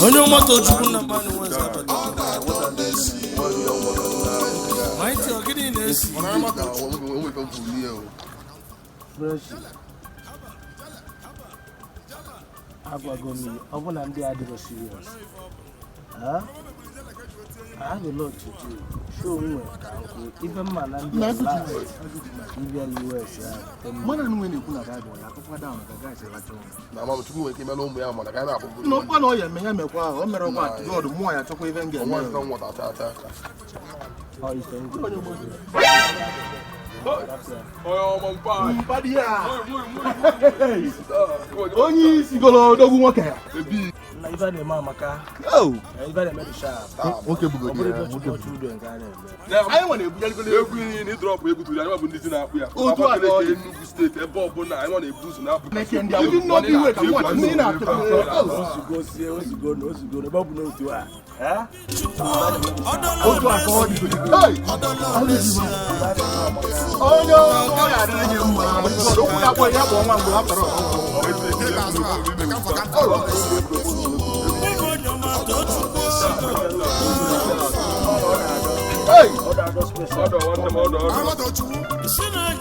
Onye ọma Tochukwu na mmanụ nweze abata. Mighty, ọ gịnị na-esi? Fresh. Agwago m ya, ọ bụ na ndị adịrọ serious. Huh? I have a lot to do. Show me where ka nkwu. Ife mma na ndị a last ịbịa US ya. Mmadụ anụ nwere na-ekwu na Baịbụl ya atụkwa down ka guys lacha ụlọ. Na ama m Chukwu nwere ike imela ụmụ ya mana ka anyị na-akwụkwọ. Na ọkwa na ọ ya eme ya mekwa ahụ, o mere ọkwa God mmụọ ya chọkwa ife m ga-eme. Nwa nta nwata ata ata. Ọ ife ndị. Mpadị ya. Onye isi golo odogwu nwoke ya. Na ife a na-eme amaka. Ife a na-eme dị sharp. Nwoke Ọ bugodi bụrụ ya. ife Nwoke Chukwu ọchụ nke a na-eme. Anyị nwere ebugarịgolo Egwu niile na ịdrọpụ egwu tụrụ anyị bụ ndị si na-akpụ ya. Otu a ka ọ dị. Enugu steeti ebe ọbụla anyị nọ na-ebu ụzọ na-apụ. Ndị nnọọ iwe ka mụ ndị na-atụ. Ozugo sie, ozugo na ozugo na ebe ọ bụ n'otu a. Eh? Otu a ka ọ dị. Hey! Onye ọ ya adịrị gị mma. Okwu ya kpọrọ ya bụ ọnwa mgbe afọrọ. Hey! Ọ na-adọ special. Ọdọ nwanne m ọdọ ọdọ.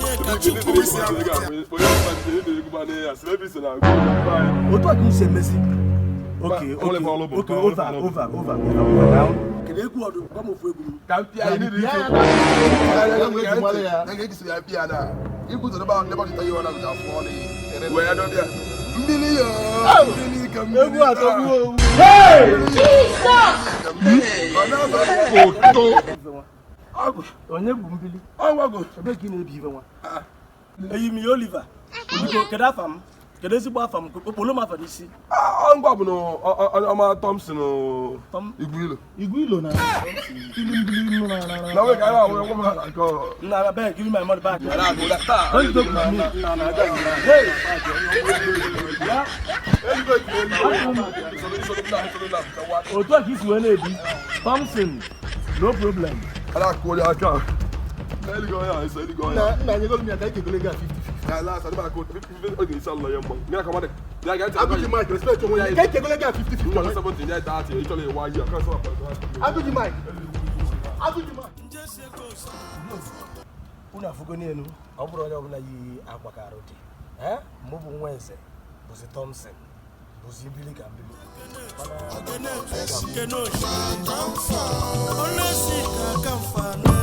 Otu a ka isi emezi. Okay, okay, okay, over, over, over, over. Now, kedu egwu ọdụ? Gwa m ofu egwu m. Ka m pịa ya niile ike. Wee dọbịa. Mmiri yo, mmiri ka mmiri. Egwu atọgbuo owu. Onye bụ mbili? Ọgwagwo. Ebe ka ị na-ebi ife nwa? Eyi m ya Oliver. Biko, kedu afa m? Kedu ezigbo afa m? Okpolo m afa n'isi. Ngwa bụ na ọma Thompson. Tom Igwe ilo. Igwe ilo na ilu mbili ilu na na Na wee ka anyị ahụ ngwa m na-akọ. Nna, abeg, give me my money back. Taa. Don't joke with me. Hey! Otu a ka isi wee na-ebi. Thompson, no problem. Ala akụ onye aka. Eligo ya, eso eligo ya. Nna anyị golu m ya ka ekegole ga 50. Ya la sa dịba akụ ọ ga-esi alọ ya mgba. Ngara ka mmadụ. Ya ga ntị. Agụji Mike respect onwe ya. Ka ekegole ga 50 Ngwa 50. 70 ya 30 ịchọrọ ịwa yi aka sọ akpa. Agụji Mike. Agụji Mike. Unu afụgo n'elu, ọ bụrụ onye ọbụla yi akwa ka arụ dị. Eh? Mụ bụ nwa eze, bụzi Thompson, bụzi mbili ka mbili. Onesi ka kamfa.